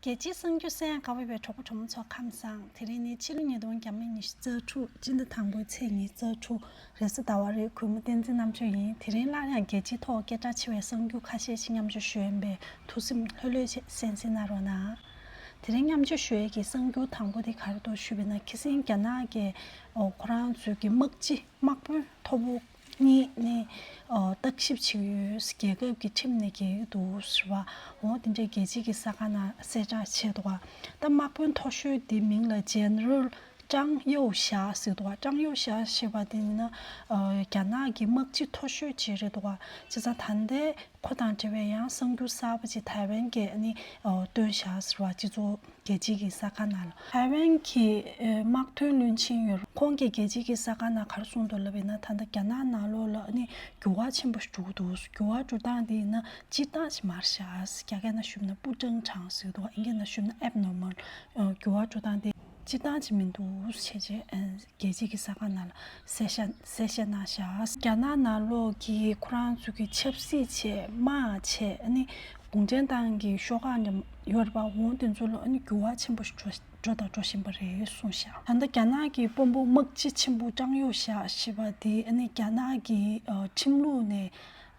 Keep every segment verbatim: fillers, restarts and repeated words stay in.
རྒྱལ་སྤྱིའི་གསར་འགྱུར་གསན་དགའ་བའི་གྲོགས་པོ་གྲོགས་མོ་ཚོ་ཁམས་བཟང་། དེ་རིང་ནི་ཕྱི་ལོ་ཉིས་སྟོང་ཉི་ཤུ་རྩ་དྲུག་སྤྱི་ཟླ་དང་པོའི་ཚེས་ཉི་ཤུ་རྩ་དྲུག་རེས་གཟའ་ཟླ་བ་རེད། གུས་མོ་བསྟན་འཛིན་རྣམ་དཔྱོད་ཡིན། དེ་རིང་སླར་ཡང་རྒྱལ་སྤྱིའི་ཐོག་སྐད་གྲགས་ཆེ་བའི་གསར་འགྱུར་ཁ་ཤས་ཤིག་མཉམ་སྤྱོད་ཞུ་ཡིན་པས་ཐུགས་སེམས་ལྷོད་ལྷོད་བྱས་གསན་གཟིགས་གནང་རོགས་གནང་། དེ་རིང་མཉམ་སྤྱོད་ཞུ་ཡས་ཀྱི་གསར་འགྱུར་དང་པོ་དེ་ག་རེ་འདུག་ཞུས་པ་ཡིན་ན། ཁ་སང་རྒྱ་ནག་གིས་ཨོ་ཁོ་རང་ཚོའི་གི་དམག་སྤྱི་དམག་དཔོན་མཐོ་པོ་གཉིས་ནས་ཨོ་བརྟག་ཞིབ་བྱེད་ཀྱི་ཡོད། རྒྱལ་ཁབ་ཀྱི་ཁྲིམས་ནས་འགལ་གྱི་འདུག་ཟེར་བ། འོ་དེ་འདྲའི་རྒྱལ་སྤྱིའི་གི་གསར་ཁང་ནང་གསལ་བསྒྲགས་བྱས་འདུག་ག་ད་དམག་དཔོན་མཐོ་ཤོས་དེ་མིང་ལ་ཇེ་ནེ་རལ་ཀྲང་ཡའོ་ཞའ་ཟེར་འདུག་ག་ཀྲང་ཡའོ་ཞའ་ཞེས་པ་དེ་ནི་ཨོ་རྒྱ་ནག་གི་དམག་སྤྱི་མཐོ་ཤོས་ཅིག་རེད་འདུག་ག་བྱས་ཙང་ད་ལྟའི་ཁོ་དང་འབྲེལ་བའི་ཡང་གསར་འགྱུར་གསར་པ་ཅིག་ཐའེ་ཝན་གྱིས་ཨ་ནི་ཨོ་བཏོན་བཞག་ཟེར་བ། སྤྱི་ཚོགས་རྒྱལ་སྤྱིའི་གི་གསར་ཁང་ནང་ལ། ཐའེ་ཝན་གྱི་ཨེ་དམག་དོན་བློན་ཆེན་ཡོད། ཁོང་གིས་རྒྱལ་སྤྱིའི་གི་གསར་ཁང་ནང་ག་རེ་གསུངས་འདུག་ལབ་པ་ཡིན་ན། ད་ལྟ་རྒྱ་ནག་ནང་ལོགས་ལ་ཨ་ནི་འགྱུར་བ་ཆེན་པོ་ཞིག་འགྲོ་གི་འདུག་འགྱུར་བ་འགྲོ་སྟངས་དེ་ཡིན་ན་སྤྱིར་བཏང་ཞིག་མ་རེད་བཞག་རྒྱ་སྐད་ནང་ཞུས་ན་不正常ཟེར་གྱི་འདུག་ཨིན་སྐད་ནང་ཞུས་ན་abnormal། ཨ་འགྱུར་བ་འགྲོ་སྟངས་དེ་སྤྱིར་བཏང་ཞིག་མི་འདུག་བྱས་རྗེས་ཨ། རྒྱལ་སྤྱིའི་གི་གསར་ཁང་ནང་ལ་གསལ་བཤད་གསལ་བཤད་གནང་བཞག་རྒྱ་ནག་ནང་ལོགས་ཀྱི་ཁོ་རང་ཚོ་གི་ཆབ་སྲིད་བྱས་དམག་བྱས་ཨ་ནི་གུང་ཁྲན་ཏང་གི་ཤོག་ཁག་འདྲ་ཡོད་རེད་པ། འོ་དེ་ཚོ་ལ་ཨ་ནི་འགྱུར་བ་ཆེན་པོ་ཞིག་འགྲོ་འགྲོ་དང་འགྲོ་བཞིན་པ་རེད་གསུངས་བཞག་ད་ལྟ་རྒྱ་ནག་གི་དཔོན་པོ་དམག་སྤྱི་ཆེན་པོ་ཀྲང་ཡའོ་ཞའ་ཞེས་པ་དེ་ཨ་ནི་རྒྱ་ནག་གི་ཨ་ཁྲིམས་ལུགས་ནས་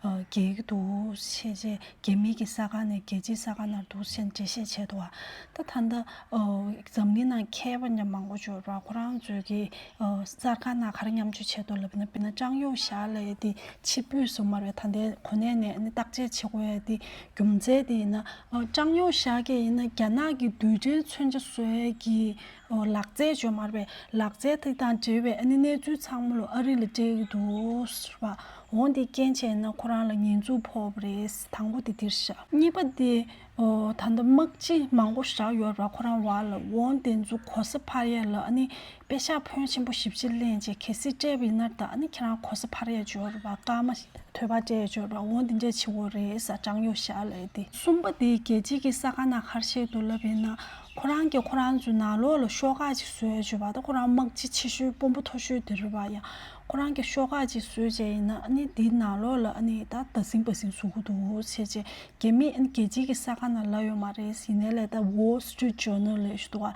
ཨ་འགལ་གྱི་འདུག་ཞེས་བྱས། རྒྱ་མིའི་གི་གསར་ཁང་ནས་རྒྱལ་སྤྱིའི་གསར་ཁང་ནང་འདུག་ཟེར་འགྲེལ་བཤད་བྱས་འདུག་བ། ད་ད་ལྟ་ཨོ་འཛམ་གླིང་ནང་མཁས་པ་ཉམས་མང་པོ་ཅིག་ཡོད་རེད་བ། ཁོ་རང་ཚོའི་གི་ཨོ་གསར་ཁང་ནང་ག་རེ་མཉམ་སྤྱོད་བྱས་འདུག་ལབ་ན། དཔེར་ན་ཀྲང་ཡའོ་ཞའ་ལབ་ཡས་དེ་ཕྱི་སྤོས་སུ་མ་རེད་བ། ད་ལྟའི་གོ་གནས་ནས་ཨ་ནི་བརྟག་དཔྱད་བྱེད་དགོས་ཡས་དེ་རྒྱུ་མཚན་དེ་ཡིན་ན། ཨོ་ཀྲང་ཡའོ་ཞའ་གིས་ཡིན་ན་རྒྱ་ནག་གི་རྡུལ་ཕྲན་མཚོན་ཆ་བཟོ་ཡས་ཀྱི་ཨོ་ལག་རྩལ་ཅིག་ཡོད་མ་རེད་པས། ལག་རྩལ་དེ་དང་འབྲེལ་བའི་ཨ་ནི་གནས་ཚུལ་ཚང་མ་ལོ་ཨ་རི་ལ་སྤྲད་ཀྱི་འདུག་ཟེར་བ། འོ་འདི་རྐྱེན་བྱས་ན་ཁོ་རང་ལ་ཉེས་འཛུགས་ཕོག་པ་རེད། དང་པོ་དེ་འདིར་བཞག་གཉིས་པ་དེ་ཨོ་ད་ལྟ་དམག་སྤྱི་མང་པོ་ཞིག་ཡོད་རེད་བ། ཁོ་རང་བར་ལ། འོ་དེ་ཚོ་གོ་ས་འཕར་ཡས་ལ་ཨ་ནི་པེ་ཤག་ཕོན་ཆེན་པོ་ཞེ་པོ་ཅིག་ལེན་བྱས་གལ་སྲིད་སྤྲད་པ་ཡིན་ན། ད་ཨ་ནི་ཁྱེད་རང་གོ་ས་འཕར་ཡས་ཅིག་ཡོད་རེད་བ། སྐར་མ་ཐོལ་པ་སྤྲད་ཡས་ཅིག་ཡོད་རེད་བ། འོ་འདི་འདྲས་བྱེད་དགོས་རེད་ཟེར་ཀྲང་ཡའོ་ཞའ་ལབ་ཡས་དེ། གསུམ་པ་དེ་རྒྱལ་སྤྱིའི་གི་གསར་ཁང་ནང་ག་རེ་བཤད་འདུག་ལབ་ཡིན་ན། ཁོ་རང་གིས་ཁོ་རང་ཚོའི་ནང་ལོགས་ལ་ཤོག་ཁག་ཅིག་བཟོས་ཡས་ཅིག་ཡོད་པ་དང་། ཁོ་རང་དམག་སྤྱི་ཆེ་ཤོས་དཔོན་པོ་མཐོ་ཤོས་དེ་རེད་བ། ཡང་ཁོ་རང་གིས་ཤོག་ཁག་ཅིག་བཟོས་བྱས་ཡིན་ན་ཨ་ནི་འདིའི་ནང་ལོགས་ལ་ཨ་ནི་ད་ད་ཟིང་པ་ཟིང་བཟོ་གི་འདུག་བྱས་བྱས། རྒྱ་མི་ཨ་ནི་རྒྱལ་སྤྱིའི་གི་གསར་ཁང་ནང་ལབ་ཡོད་མ་རེད། ཡིན་ནའི་ལས་ད་Wall Street Journal ལབ་ཞིག་འདུག་བ།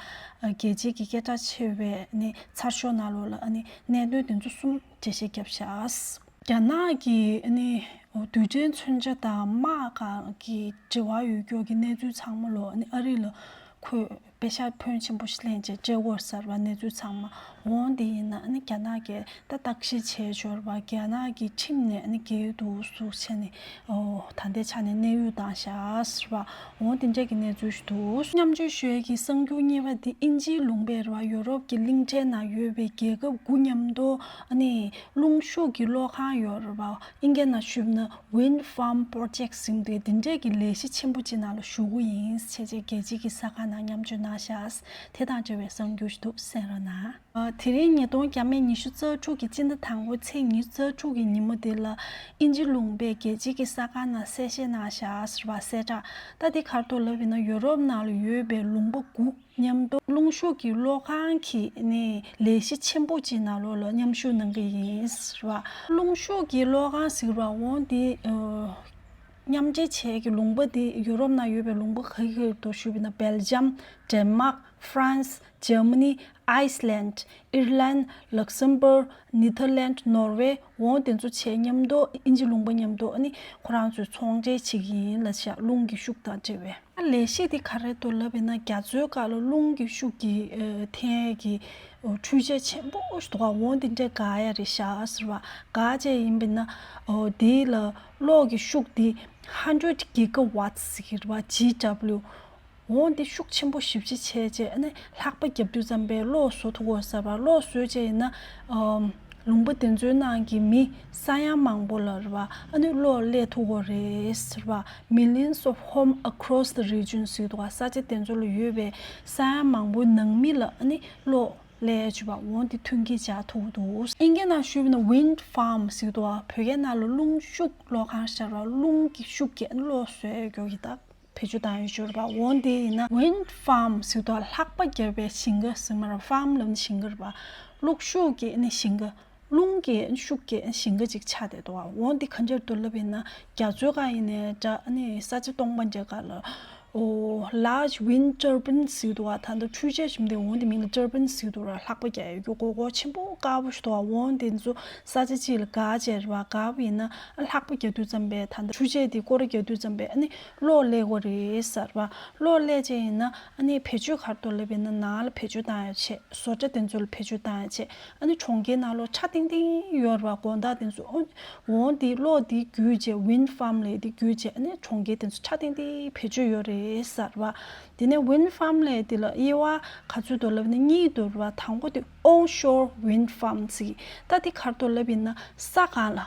རྒྱལ་སྤྱིའི་གི་སྐད་གྲགས་ཆེ་བའི་ཨ་ནི་ཚར་ཤོག་ནང་ལོགས་ལ་ཨ་ནི་གནད་དོན་དེ་ཚོ་གསུམ་འགྲེལ་བཤད་བརྒྱབ་བཞག་རྒྱ་ནག་གི་ཨ་ནི་རྡུལ་ཕྲན་མཚོན་ཆ་དང་དམག་སྒང་གི་འབྲེལ་བ་ཡོད་རྒྱུ་གི་གནས་ཚུལ་ཚང་མ་ལོ་ཨ་ནི་ཨ་རི་ལ་ཁོས་པེ་ཤག་ཕོན་ཆེན་པོ་ཞིག་ལེན་བྱས་སྤྲད་ཡོད་ཟེར་བ། གནས་ཚུལ་ཚང་མ། འོ་དེ་ཡིན་ན་ཨ་ནི་རྒྱ་ནག་གིས་ད་བརྟག་ཞིབ་བྱས་ཡོད་རེད་བ། རྒྱ་ནག་གི་ཁྲིམས་ནས་ཨ་ནི་འགལ་འདུག་ཟེར་བྱས་ནས་ཨོ་ད་ལྟའི་ཆ་ནས་གནས་དབྱུང་བཏང་བཞག་ཟེར་བ། འོ་དེ་འདྲས་ཀྱི་གནས་ཚུལ་ཞིག་འདུག་མཉམ་སྤྱོད་ཞུ་ཡས་ཀྱི་གསར་འགྱུར་གཉིས་པ་དེ་ཨིན་ཇིའི་ལུང་པའི་རེད་བ། ཡོ་རོབ་ཀྱི་གླིང་ཕྲན་ནང་ཡོད་པའི་རྒྱལ་ཁབ་དགུ་མཉམ་དུ་ཨ་ནི་རླུང་ཤུགས་ཀྱི་གློག་ཁང་ཡོད་རེད་བ། ཨིན་སྐད་ནང་ཞུས་ན་Wind Farm Project ཟེར་དེ་དེ་འདྲས་ཀྱི་ལས་གཞི་ཆེན་པོ་ཅིག་ནང་ལ་ཞུགས་ཀྱི་ཡིན་བྱས་བྱས་རྒྱལ་སྤྱིའི་གི་གསར་ཁང་ནང་མཉམ་སྤྱོད་གནང་བཞག་དེ་དང་འབྲེལ་བའི་གསར་འགྱུར་ཞིག་འདུག་གསན་རོགས་གནང་། དེ་རིང་ཉིས་སྟོང་ཉི་ཤུ་རྩ་དྲུག་གི་སྤྱི་ཟླ་དང་པོ་ཚེས་ཉི་ཤུ་རྩ་དྲུག་གི་ཉིན་མོ་དེ་ལ་ཨིན་ཇི་ལུང་པས་རྒྱལ་སྤྱིའི་གི་གསར་ཁང་ནང་གསལ་བཤད་གནང་བཞག་ཟེར་བ་གསལ་བསྒྲགས། ད་དེ་ག་རེ་འདུག་ལབ་ཡིན་ན། ཡོ་རོབ་ནང་ལ་ཡོད་པའི་ལུང་པ་དགུ་མཉམ་དུ་རླུང་ཤུགས་ཀྱི་གློག་ཁང་གི་ནི་ལས་གཞི་ཆེན་པོ་ཅིག་ནང་ལོགས་ལ་མཉམ་ཞུགས་གནང་གི་ཡིན་ཟེར་བ། རླུང་ཤུགས་ཀྱི་གློག་ཁང་ཟེར་བ་འོ་དེ་མཉམ་འབྲེལ་བྱས་ཀྱི་ལུང་པ་དེ་ཡོ་རོབ་ནང་ཡོད་པའི་ལུང་པ་ག་གི་འདུག་ཞུས་པ་ཡིན་ན། སྦེལ་ཇམ། ཌེན་མཱག། ཧྥ་རན་སི། ཇར་མ་ནི། ཨའི་སི་ལན། ཨིར་ལན། ལག་སམ་བྷར། ནེ་ཐར་ལན། ནོར་ཝེ། འོ་དེ་ཚོ་བྱས་མཉམ་དུ་ཨིན་ཇི་ལུང་པ་མཉམ་དུ་ཨ་ནི་ཁོ་རང་ཚོས་ཚོང་འབྲེལ་བྱེད་ཀྱི་ཡིན་ལབ་བཞག་རླུང་གི་ཤུགས་དང་འབྲེལ་བའི། ཨ་ལས་གཞི་དེ་ག་རེ་འདུག་ལབ་ཡིན་ན། རྒྱ་མཚོའི་སྒང་ལ་རླུང་གི་ཤུགས་ཀྱིས་ཨ་འཐེན་ཡས་ཀྱི་འཕྲུལ་ཆས་ཆེན་པོ་ཞིག་འདུག་ག་འོ་དེ་འདྲས་འགག་ཡ་རེད་བཞག་ཟེར་བ། འགག་བྱས་ཡིན་པ་ཡིན་ན་འོ་དེ་ལ་གློག་གི་ཤུགས་དེ་hundred gigawatts ཟེར་གྱི་རེད་བ། ཇི་ཌབ་ལིའུ། འོ་འདི་ཤུགས་ཆེན་པོ་ཞེ་པོ་ཅིག་བྱས་རྗེས་ཨ་ནི་ལྷགས་པ་བརྒྱབ་དུས་ཙམ་པའི་གློག་བཟོ་ཐུབ་ཀྱི་ཡོད་ཟེར་བ། གློག་བཟོས་རྗེས་ཡིན་ན་ཨམ་ལུང་པ་དེ་ཚོའི་ནང་གི་མི་ས་ཡ་མང་པོ་ལ་རེད་བ། ཨ་ནི་གློག་སླེབས་ཐུབ་ཀྱི་ཡོད་རེད་ཟེར་བ། Millions of home across the region ཟེར་འདུག་ག་ས་ཆ་དེ་ཚོ་ལ་ཡོད་པའི་ས་ཡ་མང་པོའི་ནང་མི་ལ་ཨ་ནི་གློག་སླེབས་བྱས་པ། འོ་འདི་མཐུན་རྐྱེན་སྦྱར་ཐུབ་ཀྱི་འདུག་ཨིན་སྐད་ནང་ཞུས་པ་ཡིན་ན་wind farm ཟེར་འདུག་ག་བོད་སྐད་ནང་ལ་རླུང་ཤུགས་གློག་ཁང་ཟེར་བ། རླུང་གི་ཤུགས་ཀྱིས་གློག་བཟོ་ཡས་ཀྱི་ད་བེད་སྤྱོད་བཏང་ཡོད་ཅོར་བ། འོ་འདི་ཡིན་ན་wind farm ཟེར་དུས་ལྷགས་པ་བརྒྱབ་པའི་ཞིང་ཁ་ཟེར་མ་རེད། farm ལབ་ན་ཞིང་ཁ་རེད་པ། གློག་ཤུགས་ཀྱི་ནི་ཞིང་ཁ། རླུང་གི་ཤུགས་ཀྱི་ཞིང་ཁ་ཅིག་ཆགས་བསྡད་འདུག་བ། འོ་འདི་ག་འདྲ་འདུག་ལབ་ཡིན་ན། རྒྱ་མཚོའི་སྒང་ཡིན་ནའི་འདྲ། ཨ་ནི་ས་ཆ་སྟོང་པ་འདྲ་སྒང་ལ་ ཨོ་large wind turbine ཟེར་གྱི་འདུག་བ། ད་ལྟ་འཕྲུལ་ཆས་ཞིག་འདི་འོང་དེ་མིང་ལ་turbine ཟེར་གྱི་འདུག་ར། ལྷགས་པ་རྒྱག་ཡོད་རྒྱུ་མགོ་སྐོར་ཆེན་པོ་དཀར་པོ་ཞིག་འདུག་བ། འོང་དེ་ཚོ་ས་ཆ་གཅིག་ལ་བསྒར་བྱས་ར་བ། བསྒར་བ་ཡིན་ན་ཨ་ལྷགས་པ་རྒྱག་དུས་ཙམ་པས། ད་ལྟ་འཕྲུལ་ཆས་དེ་སྐོར་ར་རྒྱག་དུས་ཙམ་པས་ཨ་ནི་གློག་ལས་དགོས་རེད་ཟེར་བ། གློག་ལས་བྱས་ཡིན་ན་ཨ་ནི་བེད་སྤྱོད་ག་རེ་འདུག་ལབ་པ་ཡིན་ན་ནང་ལ་བེད་སྤྱོད་བཏང་ཡ་བྱས། བཟོ་གྲྭ་དེ་ཚོ་ལ་བེད་སྤྱོད་བཏང་ཡ་བྱས། ཨ་ནི་གྲོང་ཁྱེར་ནང་ལོགས་ཆ་ཏིང་ཏིང་ཡོད་ར་བ། དགོང་དག་དེ་ཚོ་ཨོ། འོང་དེ་གློག་དེ་བརྒྱུད་བྱས། wind farm ལས་དེ་བརྒྱུད་བྱས་ཨ་ནི་གྲོང་ཁྱེར་དེ་ཚོ་ཆ་ཏིང་ཏིང་བེད་སྤྱོད་ཡོད་རེད་ཟེར་བ། དེ་ནས་wind farm ལས་དེ་ལ་དབྱེ་བ་ག་ཚོད་འདུག་ལབ་ན་གཉིས་འདུག་ར་བ། དང་པོ་དེ་onshore wind farm ཟེར་གྱི། ད་དེ་ག་རེ་འདུག་ལབ་ཡིན་ན་ས་སྒང་ལ།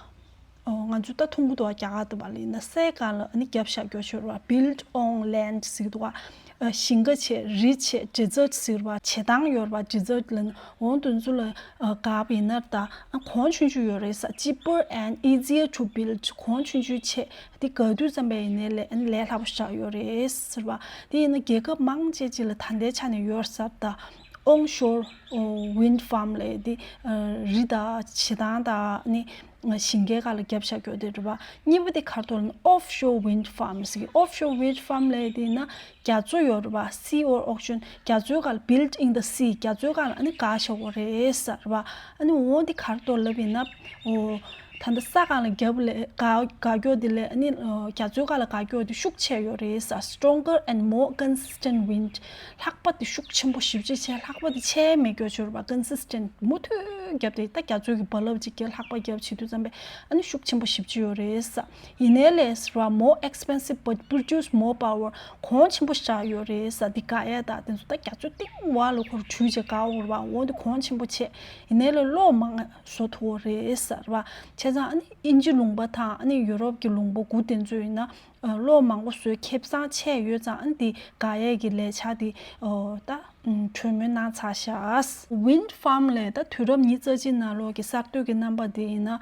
ཨོ་ང་ཚོ་ད་མཐོང་གི་འདུག་བ། རྒྱ་གར་དུ་བ་ལ་ཡིན་ན་སའི་སྒང་ལ་ཨ་ནི་རྒྱབ་བཞག་རྒྱུ་ཆོག་ར་བ། built on land ཟེར་གྱི་འདུག་བ། ཨ་ཞིང་ཁ་བྱས། རི་བྱས། desert ཟེར་བ། བྱེ་ཐང་ཡོད་ར་བ། desert ལ་ནི། འོང་དེ་ཚོ་ལ་ཨ་བསྒར་བ་ཡིན་ན་ད་ཨ་གོང་ཆུང་ཆུང་ཡོད་རེད་ས། cheaper and easier to build གོང་ཆུང་ཆུང་བྱས། དེ་བསྒར་དུས་ཙམ་པ་ཡིན་ནའི་ལས་ཨ་ནི་ལས་སླ་པོ་ཞིག་ཡོད་རེད་ཟེར་བ། དེ་ཡིན་ན་རྒྱལ་ཁབ་མང་ཆེ་ཅིག་ལ་ད་ལྟའི་ཆ་ནས་ཡོད་ས་ད། onshore wind farm ལས་དེ་ཨ་རི་དང་བྱེ་ཐང་དང་ཨ་ནི་ཞིང་ཁའི་སྒང་ལ་རྒྱབ་བཞག་རྒྱུ་དེ་རེད་བ། གཉིས་པ་དེ་ག་རེ་འདུག་ལབ་ན་offshore wind farm ཟེར་གྱི། offshore wind farm ལས་དེ་ཡིན་ན་རྒྱ་མཚོ་ཡོད་རེད་བ། sea or ocean རྒྱ་མཚོའི་སྒང་ལ། built in the sea རྒྱ་མཚོའི་སྒང་ལ་ཨ་ནི་བསྒར་བཞག་གི་རེད་ཟེར་བ། ཨ་ནི་འོ་དེ་ག་རེ་འདུག་ལབ་ཡིན་ན། ཨོ་ད་ལྟ་ས་སྒང་ལ་རྒྱབ་ལས་བསྒར་བསྒར་རྒྱུ་དེ་ལས་ཨ་ནི་ཨོ་རྒྱ་མཚོའི་སྒང་ལ་བསྒར་རྒྱུ་དེ་ཤུགས་ཆེ་ཡོད་རེད་ཟེར། stronger and more consistent wind ལྷགས་པ་དེ་ཤུགས་ཆེན་པོ་ཞེ་པོ་ཅིག་ཆེ། ལྷགས་པ་དེ་ཆེ་མེད་རྒྱུ་ཆོག་རེད་བ། consistent མུ་མཐུད་རྒྱབ་དེ་ད་རྒྱ་མཚོ་གི་རྦ་རླབས་ཅིག་རྒྱབ། ལྷགས་པ་རྒྱབ་བྱེད་དུས་ཙམ་པས་ཨ་ནི་ཤུགས་ཆེན་པོ་ཞེ་པོ་ཅིག་ཡོད་རེད་ཟེར། ཡིན་ནའི་ལས་ཟེར་བ། more expensive but produce more power གོང་ཆེན་པོ་ཞིག་ཡོད་རེད་ཟེར། འདི་བསྒར་ཡས་ད་དེ་ཚོ་ད་རྒྱ་མཚོ་གཏིང་བ་ལ་ཁོར་བྲུས་བྱས་བསྒར་དགོས་རེད་བ། འོ་འདི་གོང་ཆེན་པོ་ཆེ། ཡིན་ནའི་ལས་གློག་མང་བཟོ་ཐུབ་ཀྱི་རེད་ཟེར་བ། བྱས་ཙང་ཨ་ནི་དབྱིན་ཇི་ལུང་པ་དང་ཨ་ནི་ཡུ་རོབ་ཀྱི་ལུང་པ་དགུ་དེ་ཚོ་ཡིན་ན་ཨ་གློག་མང་པོ་བཟོས། ཁེ་བཟང་ཆེ་ཡོད་ཙང་ཨ་ནི་འདི་བསྒར་ཡས་ཀྱི་ལས་འཆར་འདི་ཨོ་ད་གྲོས་མོལ་གནང་ཚར་ཤག wind farm ལས་ད་དུས་རབས་ཉི་ཤུ་རྩ་གཅིག་ནང་ལོགས་ཀྱི་གསར་གཏོད་ཀྱི་རྣམ་པ་འདི་ཡིན་ན།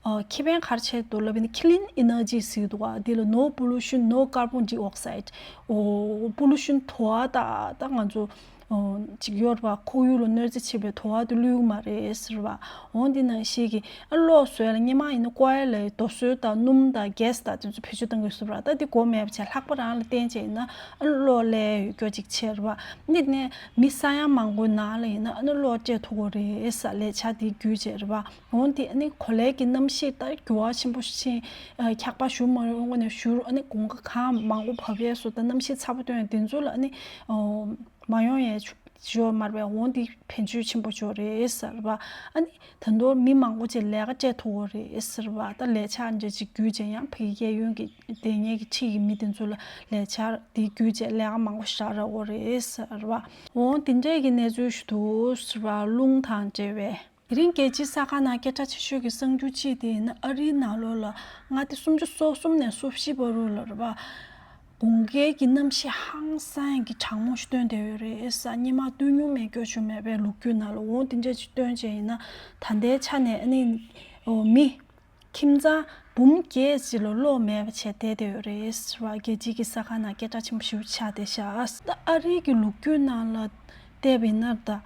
ཨ་ཁེ་ཕན་ག་རེ་ཆགས་འདུག་ལབ་ན་clean energy ཟེར་གྱི་འདུག་བ། འདི་ལ་no pollution, no carbon dioxide ཨོ་pollution དུ་བ་ད་ད་ང་ཚོ་ཨོ་ཅིག་ཡོད་རེད་བ། ཁོར་ཡུག་ལ་གནོད་འཚེ་བྱེད་པའི་དུ་བ་དེ་བླུག་གི་མ་རེད་ཟེར་བ། འོ་འདི་ནང་བཞིན་གྱི་ཨ་གློག་བཟོ་ཡ་ལ་སྔོན་མ་ཡིན་ན་ཀོའི་ལའི་རྡོ་སོལ་དང་སྣུམ་དང་གེ་སི་དང་དེ་ཚོ་བེད་སྤྱོད་གཏང་གི་ཡོད་ས་རེད་བ། ད་འདི་དགོས་མེད་པ་བྱས། ལྷགས་པ་རང་ལ་བརྟེན་བྱས་ཡིན་ན་ཨ་གློག་ལས་ཡོད་རྒྱུ་ཅིག་བྱས་རེད་བ། འདི་ནས་མི་ས་ཡ་མང་པོའི་ནང་ལ་ཡིན་ན་ཨ་ནི་གློག་སྤྲད་ཐུབ་ཀྱི་རེད་ཟེར། ལས་འཆར་འདི་བརྒྱུད་བྱས་རེད་བ། འོན་ཏེ་ཨ་ནི་གོ་ལའི་གི་གནམ་གཤིས་ལྟར་འགྱུར་བ་ཆེན་པོ་ཕྱིན། ཨ་འཁྱག་པ་བཞུར་མ་ཡོང་སྔོན་ནས་བཞུར། ཨ་ནི་དགུན་ཁ་གངས་མང་པོ་བབས་ཡས་སོགས་དང་གནམ་གཤིས་ཚ་པོ་ཐོན་ཡས་དེ་ཚོ་ལ་ཨ་ནི་ཨོ་མ་ཡོང་ཡས་ཆོག་མ་རེད་པས། འོན་ཏེ་ཕན་ཆོད་ཆེན་པོ་ཆོག་རེད་ཟེར་བ། ཨ་ནི་ད་དུང་མི་མང་པོ་ཅིག་ལས་ཀ་སྤྲད་ཐུབ་ཀྱི་རེད་ཟེར་བ། ད་ལས་འཆར་འདྲ་ཅིག་བརྒྱུད་བྱས་ཡང་ཕ་གི་གཡས་གཡོན་གྱི་དེ་སྔའི་གི་ཁྲིད་ཀྱི་མི་དེ་ཚོ་ལ་ལས་འཆར་དེ་བརྒྱུད་བྱས་ལས་ཀ་མང་པོ་ཞིག་རག་ཡོད་རེད་ཟེར་བ། འོ་དེ་འདྲས་ཀྱི་གནས་ཚུལ་ཞིག་འདུག་ཟེར་བ། རླུང་དང་འབྲེལ་བའི། དེ་རིང་རྒྱལ་སྤྱིའི་གསར་ཁང་ནང་སྐད་གྲགས་ཆེ་ཤོས་ཀྱི་གསར་འགྱུར་གཅིག་དེ་ཡིན་ན། ཨ་རིའི་ནང་ལོགས་ལ་མངའ་སྡེ་སུམ་ཅུ་སོ་གསུམ་ནས་སོ་བཞི་བར་དུ་ལ་རེད་བ། དགུན་ཁའི་གི་གནམ་གཤིས་ཧང་སང་གི་གྲང་མོ་ཞིག་སྟོན་བསྡད་ཡོད་རེད་ཟེར། སྔོན་མ་སྟོན་མྱོང་མེད་རྒྱུ་ཅིག་མེད་པའི་ལོ་རྒྱུས་ནང་ལ། འོ་དེ་འདྲ་ཅིག་སྟོན་བྱས་ཡིན་ན་ད་ལྟའི་ཆ་ནས་ཨ་ནི་ཨོ་མི་ཁྱིམ་ཚང་འབུམ་བརྒྱད་ཅིག་ལ་གློག་མེད་པ་བྱས་བསྡད་བསྡད་ཡོད་རེད་ཟེར་བ། རྒྱལ་སྤྱིའི་གི་གསར་ཁང་ནང་སྐད་གྲགས་ཆེན་པོ་ཞེ་པོ་ཆགས་བསྡད་ཤག་ད་ཨ་རིའི་གི་ལོ་རྒྱུས་ནང་ལ་བལྟས་པ་ཡིན་ན་ད་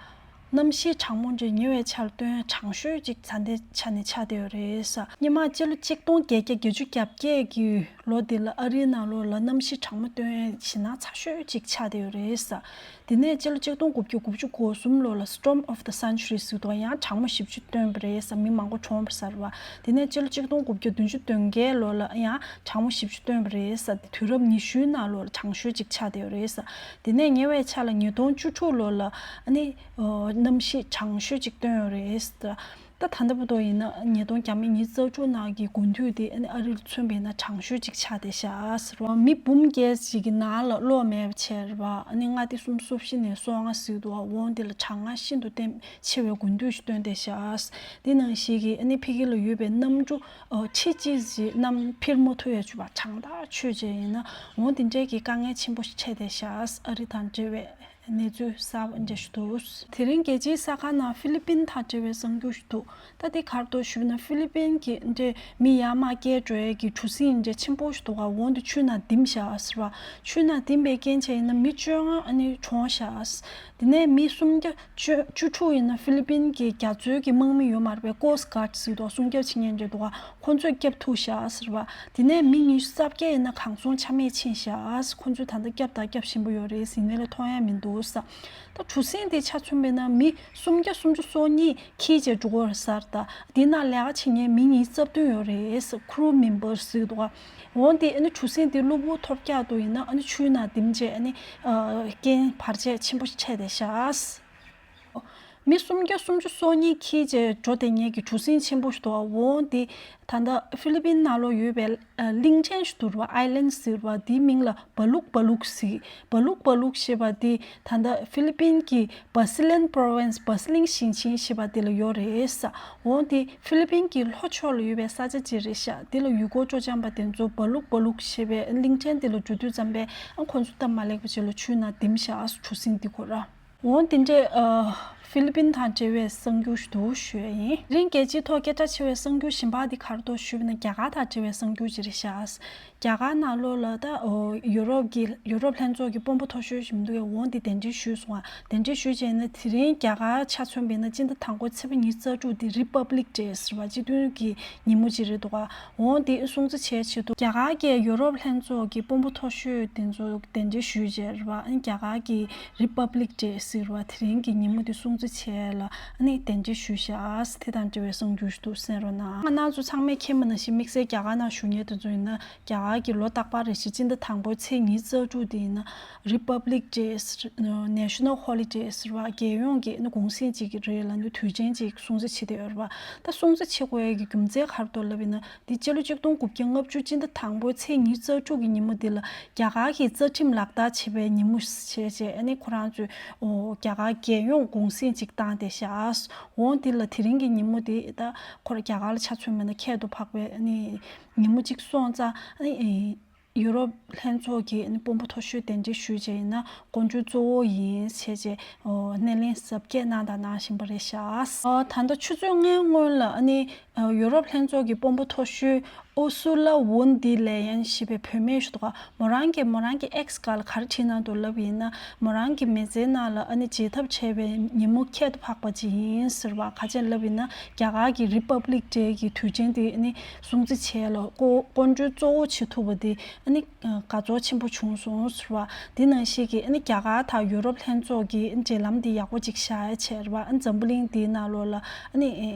གནམ་གཤིས་གྲང་མོ་འདྲ་ཉེ་བའི་ཆར་སྟོན་གྲང་ཤོས་ཅིག་ད་ལྟའི་ཆ་ནས་ཆགས་བསྡད་ཡོད་རེད་ཟེར། སྔོན་མ་སྤྱི་ལོ་གཅིག་སྟོང་བརྒྱད་བརྒྱ་བརྒྱད་ཅུ་གྱ་བརྒྱད་ཀྱི་ལོ་དེ་ལ་ཨ་རིའི་ནང་ལོགས་ལ་གནམ་གཤིས་གྲང་མོ་སྟོན་ཡས་ཞེད་སྣང་ཚ་ཤོས་ཅིག་ཆགས་བསྡད་ཡོད་རེད་ཟེར། དེ་ནས་སྤྱི་ལོ་གཅིག་སྟོང་དགུ་བརྒྱ་དགུ་བཅུ་གོ་གསུམ་ལོ་ལ་Storm of the Century ཟེར་དུས་ཡང་གྲང་མོ་ཞེ་པོ་ཅིག་སྟོན་པ་རེད་ཟེར། མི་མང་པོ་གྲོངས་པ་རེད་ཟེར་བ། དེ་ནས་སྤྱི་ལོ་གཅིག་སྟོང་དགུ་བརྒྱ་བདུན་ཅུ་དོན་བརྒྱད་ལོ་ལ་ཡང་གྲང་མོ་ཞེ་པོ་ཅིག་སྟོན་པ་རེད་ཟེར། དུས་རབས་ཉི་ཤུའི་ནང་ལོ་ལ་གྲང་ཤོས་ཅིག་ཆགས་བསྡད་ཡོད་རེད་ཟེར། དེ་ནས་ཉེ་བའི་ཆར་ལ་ཉིས་སྟོང་བཅུ་དྲུག་ལོ་ལ་ཨ་ནི་ཨོ་གནམ་གཤིས་གྲང་ཤོས་ཅིག་སྟོན་ཡོད་རེད་ཟེར། ད་ད་ལྟ་བར་དུ་ཡིན་ན་ཉིས་སྟོང་བརྒྱ་མེད་ཉི་ཤུ་རྩ་དྲུག་ནང་གི་དགུན་དུས་དེ་ཨ་ནི་ཨ་རི་ལ་མཚོན་པ་ཡིན་ན་གྲང་ཤོས་ཅིག་ཆགས་བསྡད་ཤག་ཟེར་བ། མི་འབུམ་བརྒྱད་ཅིག་གི་ནང་ལ་གློག་མེད་པ་བྱས་རེད་བ། ཨ་ནི་མངའ་སྡེ་སུམ་ཅུ་སོ་བཞི་ནས་སོ་ལྔ་ཟེར་འདུག་བ། འོ་འདི་ལ་གྲང་ངར་ཤིན་ཏུ་བརྟན་ཆེ་བའི་དགུན་དུས་ཤིག་སྟོན་བསྡད་ཤག། འདི་ནང་བཞིན་གྱི་ཨ་ནི་ཕ་གི་ལ་ཡོད་པའི་གནམ་གྲུ་ཨོ་ཁྲི་གཅིག་ཅིག་གནམ་འཕུར་མ་ཐུབ་ཡ་བྱུང་བ། གྲང་ཐག་ཆོད་བྱས་ཡིན་ན་འོ་འདི་འདྲའི་གི་དཀའ་ངལ་ཆེན་པོ་ཞིག་འཕྲད་བསྡད་ཤག། ཨ་རི་དང་འབྲེལ་བའི་ གནས་ཚུལ་གསར་པ་འདྲ་ཞིག་འདུག་དེ་རིང་རྒྱལ་སྤྱིའི་གསར་ཁང་ནང་ཧྥི་ལི་པིན་དང་འབྲེལ་བའི་གསར་འགྱུར་ཞིག་འདུག་ད་དེ་ག་རེ་འདུག་ཞུས་ན། ཧྥི་ལི་པིན་གྱི་འདྲ་མི་ཡར་མར་བསྐྱལ་འགྲོ་ཡས་ཀྱི་གྲུ་གཟིངས་འདྲ་ཆེན་པོ་ཞིག་འདུག་ག་འོ་འདི་ཆུའི་ནང་ལྡིམ་བཞག་ཟེར་བ། ཆུའི་ནང་ལྡིམ་པའི་རྐྱེན་བྱས་ཡིན་ན་མི་བཅོ་ལྔ་ཨ་ནི་གྲོངས་བཞག་དེ་ནས་མི་སུམ་བརྒྱ་བཅུ་བཅུ་དྲུག་ཡིན་ན་ཧྥི་ལི་པིན་གྱི་རྒྱ་མཚོའི་གི་དམག་མི་ཡོད་མ་རེད་པས། ཀོ་སི་ཊི་གྷར་ཌི་ཟེར་འདུག་སྲུང་སྐྱོབ་བྱེད་མཁན་འདྲ་འདུག་ག་ཁོ་ཚོས་བསྐྱབས་ཐུབ་བཞག་ཟེར་བ། དེ་ནས་མི་ཉི་ཤུ་རྩ་བརྒྱད་ཡིན་ན་གང་སོང་ཆ་མེད་ཕྱིན་བཞག་ཁོ་ཚོས་ད་ལྟ་བསྐྱབས་དང་བསྐྱབས་བཞིན་པ་ཡོད་རེད། ཟིན་ནས་ལ་མཐོང་ཡ་མི་འདུག་ས། ད་གྲུ་གཟིངས་དེ་ཆ་མཚོན་པས་ན་མི་སུམ་བརྒྱ་སུམ་ཅུ་སོ་གཉིས་འཁྱེར་བྱས་འགྲོ་གི་ཡོད་རེད་ས་རེད། ད་དེ་ནང་ལས་ཀ་བྱེད་མཁན་མི་ཉི་ཤུ་རྩ་བདུན་ཡོད་རེད། ཁུ་རུ་མེམ་བར་ཟེར་འདུག་ག་འོ་དེ་ཨ་ནི་གྲུ་གཟིངས་དེ་གློ་བུར་ཐོལ་རྒྱག་ཏུ་ཡིན་ན་ཨ་ནི་ཆུའི་ནང་ལྡིམ་བྱས་ཨ་ནི་ཨ་རྐྱེན་བར་ཆད་ཆེན་པོ་འཕྲད་བསྡད་ཤག་མི་སུམ་བརྒྱ་སུམ་ཅུ་སོ་གཉིས་འཁྱེར་བྱས་འགྲོ་བསྡད་མཁན་གྱི་གྲུ་གཟིངས་ཆེན་པོ་ཞིག་འདུག་འོ་དེ་ད་ལྟ་ཧྥི་ལི་པིན་ནང་ལོགས་ཡོད་པའི་ཨ་གླིང་ཕྲན་ཞིག་འདུག་ར་བ། ཨའི་ལན་ཟེར་བ་དེའི་མིང་ལ་བ་ལུག་བ་ལུག་ཟེར། བ་ལུག་བ་ལུག་ཞེས་པ་དེ་ད་ལྟ་ཧྥི་ལི་པིན་གྱི་བ་སི་ལན་པོ་རོ་ཝིན་སི། བ་སི་ལིང་ཞིང་ཆེན་ཞེས་པ་དེ་ལ་ཡོད་རེད་ས། འོ་དེ་ཧྥི་ལི་པིན་གྱི་ལྷོ་ཕྱོགས་ལ་ཡོད་པའི་ས་ཆ་ཅིག་རེད་ཤག་དེ་ལ་ཡུལ་སྐོར་སྤྲོ་འཆམ་པ་དེ་ཚོ་བ་ལུག་བ་ལུག་ཞེས་པའི་གླིང་ཕྲན་དེ་ལ་འགྲོ་དུས་ཙམ་པས་ཨ་ཁོ་ཚོ་སྟབས་མ་ལེགས་པ་ཅིག་ལ་ཆུའི་ནང་ལྡིམ་བཞག་གྲུ་གཟིངས་དེ་ཁོ་ར། འོ་དེ་འདྲས་ཨ་ཧྥི་ལི་པིན་དང་འབྲེལ་བའི་གསར་འགྱུར་ཞིག་འདུག་ཞུ་ཡ་ཡིན། དེ་རིང་རྒྱལ་སྤྱིའི་ཐོག་སྐད་གྲགས་ཆེ་བའི་གསར་འགྱུར་གཞན་པ་འདི་ག་རེ་འདུག་ཞུས་པ་ན། རྒྱ་གར་དང་འབྲེལ་བའི་གསར་འགྱུར་ཅིག་རེད་ཤག་རྒྱ་གར་ནང་ལོགས་ལ་ད་ཨོ་ཡུ་རོབ་ཀྱི་ཡུ་རོབ་ལྷན་ཚོགས་ཀྱི་དཔོན་པོ་མཐོ་ཤོས་ཞིག་འདུག་གས། འོ་འདི་གདན་འདྲེན་ཞུས་སོང་ང་། གདན་འདྲེན་ཞུས་བྱས་ན་དེ་རིང་རྒྱ་གར་ཆ་མཚོན་པ་ཡིན་ན་སྤྱི་ཟླ་དང་པོའི་ཚེས་པ་ཉི་ཤུ་རྩ་དྲུག་འདི་རི་པབ་ལིག་ཌེ་ཟེར་བ་སྤྱི་མཐུན་གྱི་ཉིན་མོ་ཅིག་རེད་འདུག་ག་འོ་འདི་སྲུང་བརྩི་བྱས་ཆེད་དུ་རྒྱ་གར་གྱི་ཡུ་རོབ་ལྷན་ཚོགས་ཀྱི་དཔོན་པོ་མཐོ་ཤོས་དེ་ཚོ་གདན་འདྲེན་ཞུས་བྱས་རེད་བ། ཨ་ནི་རྒྱ་གར་གྱི་རི་པབ་ལིག་ཌེ་ཟེར་བ་དེ་རིང་གི་ཉིན་མོ་འདི་སྲུང་བརྩི་བྱས་ལ་ཨ་ནི་གདན་འདྲེན་ཞུས་ཤག་དེ་དང་འབྲེལ་བའི་གསར་འགྱུར་ཞིག་འདུག་གསན་རོགས་གནང་། ང་རང་ཚོ་ཚང་མས་མཁྱེན་པ་ནང་བཞིན་དམིགས་བསལ་རྒྱ་གར་ནང་བཞུགས་མཁན་དེ་ཚོ་ཡིན་ན། རྒྱ་གར་གྱི་ལོ་རྟག་པར་རེ་བཞིན་སྤྱི་ཟླ་དང་པོའི་ཚེས་ཉི་ཤུ་རྩ་དྲུག་དེ་ཡིན་ན་Republic Day། National Holiday ཟེར་བ་རྒྱལ་ཡོངས་ཀྱི་ཨ་ནི་གུང་གསེང་ཅིག་གི་རེད་ལ་ནི་དུས་ཆེན་ཅིག་སྲུང་བརྩི་བྱེད་བསྡད་ཡོད་རེད་བ། ད་སྲུང་བརྩི་བྱེད་དགོས་ཡ་གི་རྒྱུ་མཚན་ག་རེ་འདུག་ལབ་ཡིན་ན། འདི་སྤྱི་ལོ་གཅིག་སྟོང་དགུ་བརྒྱ་ལྔ་བཅུ་སྤྱི་ཟླ་དང་པོའི་ཚེས་ཉི་ཤུ་རྩ་དྲུག་གི་ཉིན་མོ་འདི་ལ་རྒྱ་གར་གྱི་རྩ་ཁྲིམས་ལག་བསྟར་བྱེད་པའི་ཉིན་མོ་བྱས་བྱས་ཨ་ནི་ཁོ་རང་ཚོས་ཨོ་རྒྱ་གར་རྒྱལ་ཡོངས་གུང་གསེང་ཅིག་བཏང་བསྡད་ཤག་འོ་འདི་ལ་དེ་རིང་གི་ཉིན་མོ་འདི་ད་ཁོ་རང་རྒྱ་གར་ལ་ཆ་མཚོན་པ་ན་ཁྱད་དུ་འཕགས་པའི་ཨ་ནི་ཉིན་མོ་གཅིག་སོང་ཙང་ཨ་ནི་ཡུ་རོབ་ལྷན་ཚོགས་ཀྱི་ཨ་ནི་དཔོན་པོ་མཐོ་ཤོས་གདན་འདྲེན་ཞུས་བྱས་ཡིན་ན་སྐུ་མགྲོན་གཙོ་བོ་ཡིན་བྱས་བྱས་སྣེ་ལེན་གཟབ་རྒྱས་གནང་དང་གནང་བཞིན་པ་རེད་ཤག་ད་ལྟ་ཆུ་ཚོད་ལྔའི་སྔོན་ལ་ཨ་ནི་ཡུ་རོབ་ལྷན་ཚོགས་ཀྱི་དཔོན་པོ་མཐོ་ཤོས་ཨོ་སུ་ལ་ཝུན་ཏི་ལེ་ཡན་ཞེས་པའི་བུད་མེད་ཞིག་འདུག་ག་མོ་རང་གིས་མོ་རང་གི་ཨེག་སི་སྒང་ལ་ག་རེ་བྲིས་གནང་འདུག་ལབ་ཡིན་ན། མོ་རང་གི་མི་ཚེའི་ནང་ལ་ཨ་ནི་བརྗེད་ཐབས་བྱས་པའི་ཉིན་མོ་ཁྱད་དུ་འཕགས་པ་ཅིག་ཡིན་ཟེར་བ། ག་ཅི་ལབ་ཡིན་ན་རྒྱ་གར་གྱི་Republic Day གི་དུས་ཆེན་དེ་ཨ་ནི་སྲུང་བརྩི་བྱས་ལ་སྐུ་སྐུ་མགྲོན་གཙོ་བོ་བྱེད་ཐུབ་པ་དེ་ཨ་ནི་དགའ་ཚོར་ཆེན་པོ་བྱུང་སོང་ཟེར་བ། དེ་ནང་བཞིན་གྱི་ཨ་ནི་རྒྱ་གར་དང་ཡུ་རོབ་ལྷན་ཚོགས་ཀྱི་འབྲེལ་ལམ་དེ་ཡག་པོ་ཅིག་བཞག་ཡ་བྱས་རེད་བ། ཨ་ནི་འཛམ་བུ་གླིང་འདིའི་ནང་ལོགས་ལ་ཨ་ནི་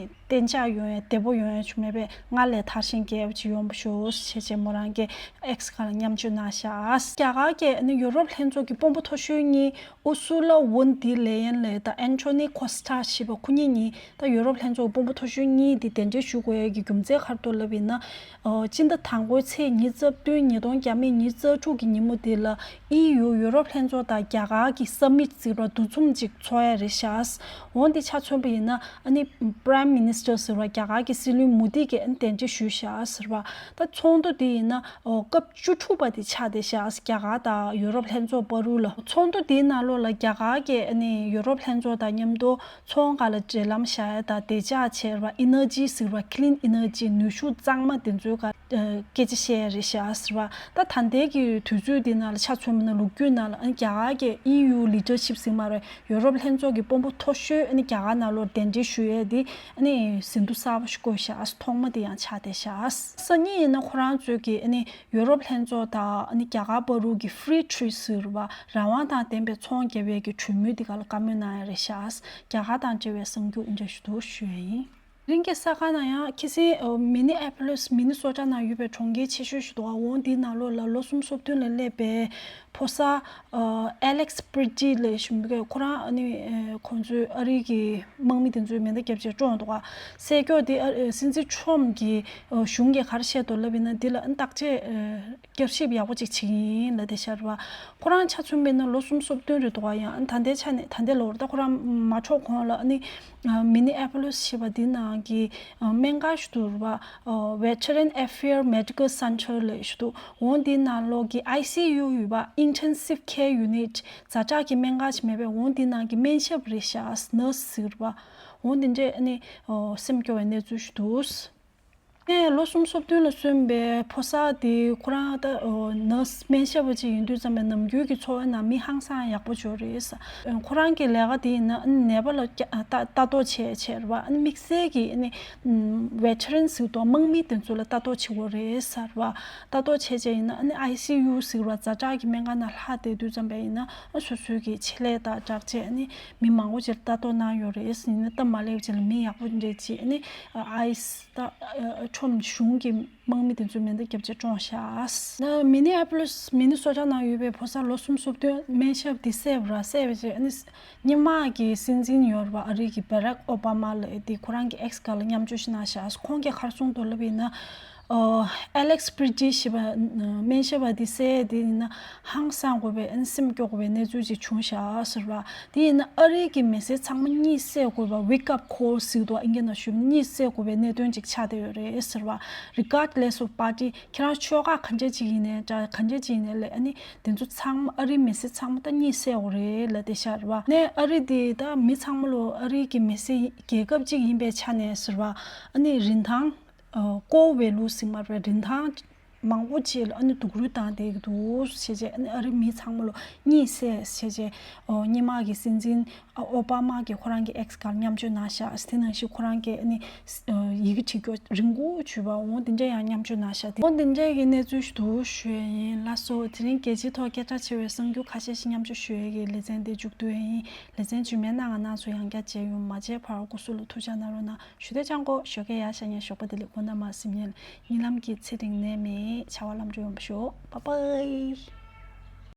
གཏན་འཇགས་ཡོང་ཡ་བདེ་པོ་ཡོང་ཡ་བྱུང་མེད་པས། སྔར་ལས་དར་ཞིང་རྒྱས་པ་ཅིག་ཡོང་བ་ཤོག་ཞེས་བྱས་མོ་རང་གིས་ཨེག་སི་སྒང་ལ་མཉམ་སྤྱོད་གནང་ཤག་རྒྱ་གར་གྱི་ཨ་ནི་ཡུ་རོབ་ལྷན་ཚོགས་ཀྱི་དཔོན་པོ་མཐོ་ཤོས་གཉིས་ཨུ་སུ་ལ་ཝུན་ཏི་ལེ་ཡན་ལགས་དང་ཨན་ཐོ་ནི་ཁོ་སི་ཐ་ཞེས་པ་ཁོ་གཉིས་གཉིས་ད་ཡུ་རོབ་ལྷན་ཚོགས་དཔོན་པོ་མཐོ་ཤོས་གཉིས་འདི་གདན་འདྲེན་ཞུ་དགོས་ཡ་གི་རྒྱུ་མཚན་ག་རེ་འདུག་ལབ་ཡིན་ན། ཨོ་སྤྱི་ཟླ་དང་པོའི་ཚེས་ཉི་ཤུ་རྩ་བདུན་ཉིས་སྟོང་བརྒྱ་མེད་ཉི་ཤུ་རྩ་དྲུག་གི་ཉིན་མོ་འདི་ལ་ཨི་ཡུ་ཡུ་རོབ་ལྷན་ཚོགས་དང་རྒྱ་གར་གྱི་ས་མིཊ་ཟེར་བ་འདུ་འཛོམས་ཅིག་ཚོགས་ཡ་རེད་ཤག་འོ་འདི་ཆ་མཚོན་པ་ཡིན་ན་ཨ་ནི་Prime Minister ཟེར་བ་རྒྱ་གར་གྱི་སྲིད་བློན་མོ་དི་གིས་ཨ་ནི་གདན་འདྲེན་ཞུས་ཤག་ཟེར་བ། ད་ཚོགས་འདུ་འདི་ཡིན་ན་ཨོ་སྐབས་བཅུ་དྲུག་པ་དེ་ཆགས་བསྡད་ཤག་རྒྱ་གར་དང་ཡུ་རོབ་ལྷན་ཚོགས་བར་དུ་ལ། ཚོགས་འདུ་དེའི་ནང་ལོགས་ལ་རྒྱ་གར་གྱི་ཨ་ནི་ཡུ་རོབ་ལྷན་ཚོགས་དང་མཉམ་དུ་ཚོང་སྒང་ལ་འབྲེལ་ལམ་བཞག་ཡ་དང་བདེ་འཇགས་བྱས་ར་ཨི་ནར་ཇི་ཟེར་བ་clean energy ནུས་ཤུགས་གཙང་མ་དེ་ཚོའི་སྒང་སྐད་ཆ་བཤད་ཡ་རེད་ཤག་ཟེར་བ། ད་ད་ལྟའི་གི་དུས་ཚོད་འདི་ནང་ལ་ཆ་མཚོན་པ་ན་ལོ་རྒྱུས་ནང་ལ་ཨ་ནི་རྒྱ་གར་གྱི་ཨི་ཡུ་ལི་ཌར་ཤིབ་ཟེར་མ་རེད། ཡུ་རོབ་ལྷན་ཚོགས་ཀྱི་དཔོན་པོ་མཐོ་ཤོས་ཨ་ནི་རྒྱ་གར་ནང་ལོགས་གདན་འདྲེན་ཞུ་ཡས་འདི་ཨ་ནི་ཟིན་ཐོ་གསར་པ་ཞིག་བཀོད་ཤག་ཐོག་མ་དེ་ཡང་ཆགས་བསྡད་ཤག་སང་ཉིན་ཡིན་ན་ཁོ་རང་ཚོས་ཀྱི་ཨ་ནི་ཡུ་རོབ་ལྷན་ཚོགས་དང་ཨ་ནི་རྒྱ་གར་བར་དུ་གི་Free Trade ཟེར་བ་རང་དབང་དང་ལྡན་པའི་ཚོང་རྒྱག་པའི་གི་གྲོས་མོལ་འདི་ག་ལ་བཀའ་མོལ་གནང་ཡ་རེད་ཤག་རྒྱ་གར་དང་འབྲེལ་བའི་གསར་འགྱུར་འདི་འདྲ་ཞིག་འདུག་ཞུ་ཡ་ཡིན། རིང་གི་གསར་ཁང་ནང་ཡང་ཁ་སང་ཨ་མི་ནི་ཨེ་པོ་ལིས་མི་ནི་སོ་ཊ་ནང་ཡོད་པའི་གྲོང་ཁྱེར་ཆེ་ཤོས་ཤིག་འདུག་ག་འོ་འདིའི་ནང་ལོགས་ལ་ལོ་གསུམ་སོ་བདུན་ལ་སླེབས་པའི་ཕོ་གསར་ཨ་ཨེ་ལེག་སི་པི་རི་ཊི་ལབ་ཞུ་མི་གི་ཁོ་རང་ཨ་ནི་ཨ་ཁོང་ཚོའི་ཨ་རི་གི་དམག་མི་དེ་ཚོས་མེ་མདའ་བརྒྱབ་བྱས་བཀྲོངས་འདུག་ག་གསད་རྒྱུ་དེ་ཨ་སྲིད་འཛིན་ཊྲམ་གྱི་ཨ་གཞུང་གིས་ག་རེ་བཤད་འདུག་ལབ་ཡིན་ན། འདི་ལ་ཨ་བརྟག་དཔྱད་ཨ་བསྐྱར་ཞིབ་ཡག་པོ་ཅིག་བྱེད་ཀྱི་ཡིན་ལབ་བསྡད་ཤག་རེད་བ། ཁོ་རང་ཆ་མཚོན་པ་ཡིན་ན་ལོ་གསུམ་སོ་བདུན་རེད་འདུག་ག་ཡང་ཨ་ད་ལྟའི་ཆ་ནས་ད་ལྟའི་ལོར་ད་ཁོ་རང་མ་འཕྲོག་གོང་ལ་ཨ་ནི་ཨ་མི་ནི་ཨེ་པོ་ལིས་ཞེས་པ་འདི་ནང་ གི་སྨན་ཁང་ཞིག་འདུག་རེད་པ། Veteran Affairs Medical Center ལབ་ཞིག་འདུག་འོ་འདི་ནང་ལོགས་ཀྱི་ཨའི་སི་ཡུ་ཡོད་པ། Intensive Care Unit། ཛ་དྲག་གི་སྨན་ཁང་ཞིག་མེད་པས། འོ་འདི་ནང་གི་སྨན་ཞབས་རེད་ཤག་ནར་སི་ཟེར་བ། འོ་འདི་འདྲས་ཨ་ནི་སེམས་སྐྱོ་བའི་གནས་ཚུལ་ཞིག་འདུག་ངས་ལོ་སུམ་ཅུ་སོ་བདུན་ལ་སོན་པའི་ཕོ་གསར་དེ་ཁོ་རང་ད་ནར་སི་སྨན་ཞབས་པ་ཅིག་ཡིན་དུས་ཙམ་པའི་ནམ་རྒྱུན་གྱི་འཚོ་བའི་ནང་མི་ཧང་སང་ཡག་པོ་ཅིག་རེད། ཁོ་རང་གི་ལས་ཀ་དེ་ཡིན་ན་ནད་པ་ལ་ལྟ་རྟོག་བྱས་བྱས་རེད་པ། ཨ་ནི་དམིགས་བསལ་གྱི་ཨ་ནི་ཝེ་ཊེ་རན་ཟེར་དུས་དམག་མི་དེ་ཚོ་ལ་ལྟ་རྟོག་བྱེད་དགོས་རེད་ཟེར་བ། ལྟ་རྟོག་བྱས་བྱས་ཡིན་ན་ཨ་ནི་ཨའི་སི་ཡུ་ཟེར་བ་ཛ་དྲག་གི་སྨན་ཁང་ནང་ལྷག་བསྡད་དུས་ཙམ་པ་ཡིན་ན་ཨ་སོ་སོའི་གི་ཆེད་ལས་དང་སྦྲགས་བྱས་ཨ་ནི་མི་མང་པོ་ཅིག་ལ་ལྟ་རྟོག་གནང་ཡོད་རེད། ཡིན་ན་སྟབས་མ་ལེགས་ཅིག་ལ་མི་ཡག་པོ་འདྲ་ཅིག་ཨ་ནི་ཨའི་སི་ད་ཁྲོམ་གཞུང་གི་དམག་མི་དེ་ཚོས་མེ་མདའ་བརྒྱབ་བྱས་བཀྲོངས་ཤག་ད་མི་ནི་ཨ་པོ་ལིས་མི་ནི་སོ་ཊ་ནང་ཡོད་པའི་ཕོ་གསར་ལོ་སུམ་ཅུ་སོ་བདུན་སྨན་ཞབས་དེ་བསད་པ་ར། བསད་པ་བྱས་ཨ་ནི་སྔོན་མ་གི་སྲིད་འཛིན་ཡོད་རེད་པ། ཨ་རི་གི་བྷ་རག་ཨོ་བྷ་མ་ལབ་དེ་ཁོ་རང་གི་ཨེག་སི་སྒང་ལ་མཉམ་སྤྱོད་ཞིག་གནང་ཤག་ཁོང་གིས་ག་རེ་གསུངས་འདུག་ལབ་ཡིན་ན། ཨ་ལེག་སི་པི་རི་ཊི་ཞེས་པ་སྨན་ཞབས་པ་དེ་བསད་དེ་ཡིན་ན་ཧང་སང་དགོས་པའི་ཨ་ནི་སེམས་སྐྱོ་དགོས་པའི་གནས་ཚུལ་ཅིག་བྱུང་ཤག་ཟེར་བ། དེ་ཡིན་ན་ཨ་རི་གི་མི་སེར་ཚང་མ་གཉིད་སད་དགོས་པ། Wake up call ཟེར་འདུག་ཨིན་སྐད་ནང་ཞུས་ན་གཉིད་སད་དགོས་པའི་གནད་དོན་ཅིག་ཆགས་བསྡད་ཡོད་རེད་ཟེར་བ། Regardless of party། ཁྱེད་རང་ཆོལ་ཁ་ག་འདྲ་ཅིག་ཡིན་ནའི་འདྲ། ག་འདྲ་ཅིག་ཡིན་ནའི་ལས་ཨ་ནི་དེ་ཚོ་ཚང་མ་ཨ་རིའི་མི་སེར་ཚང་མ་ད་གཉིད་སད་དགོས་རེད་ལབ་བསྡད་ཤག་རེད་བ། ནས་ཨ་རི་དེ་ད་མི་ཚང་མ་ལོ་ཨ་རི་གི་མི་སེར་རྒྱལ་ཁབ་ཅིག་ཡིན་པའི་ཆ་ནས་ཟེར་བ། ཨ་ནི་རིན་ཐང་ཀོ་ཝེ་ལུ་ཟེར་མ་རེད། རིན་ཐང་མང་པོ་ཅིག་ལ་ཨ་ནི་སྡུག་རུས་བཏང་བསྡད་ཀྱི་འདུག་ཟེར་བྱས། ཨ་ནི་ཨ་རི་མི་ཚང་མ་ལོ་གཉིད་སད་ཟེར་བྱས། སྔོན་མ་གི་སྲིད་འཛིན་ཨོ་བྷ་མ་གིས་ཁོ་རང་གི་ཨེག་སི་སྒང་མཉམ་སྤྱོད་གནང་ཤག་དེ་ནང་བཞིན་ཁོ་རང་གིས་ཨ་ནི་ཡི་གེ་བྲིས་རྒྱུ་རིང་པོ་བྱས་པ། འོ་དེ་འདྲ་ཡང་མཉམ་སྤྱོད་གནང་ཤག་འོ་དེ་འདྲ་གི་གནས་ཚུལ་ཞིག་འདུག་ཞུ་ཡས་ཡིན། ལགས་སོ། དེ་རིང་རྒྱལ་སྤྱིའི་ཐོག་སྐད་གྲགས་ཆེ་བའི་གསར་འགྱུར་ཁ་ཤས་ཤིག་མཉམ་སྤྱོད་ཞུ་ཡས་ཀྱི་ལེ་ཚན་འདི་མཇུག་བསྡུ་ཡས་ཡིན། ལེ་ཚན་རྗེས་མའི་ནང་ང་རང་ཚོ་ཡང་བསྐྱར་མཇལ་ཡོང་། མ་མཇལ་བར་སྐུ་གཟུགས་ལ་ཐུགས་ཅག་གནང་རོགས་གནང་། ཞུ་དེ་ཅང་གོ་ཞོགས་ཀས་ཡར་ཤར་ཉལ། ཞོགས་པ་བདེ་ལེགས། དགོང་དག་མར་གཟིམ་ཉལ། གཉིད་ལམ་གྱི་ཚེ་རིང་ནད་མེད། བྱ་བ་ལམ་འགྲོ་ཡོང་བ་ཤོག Bye bye།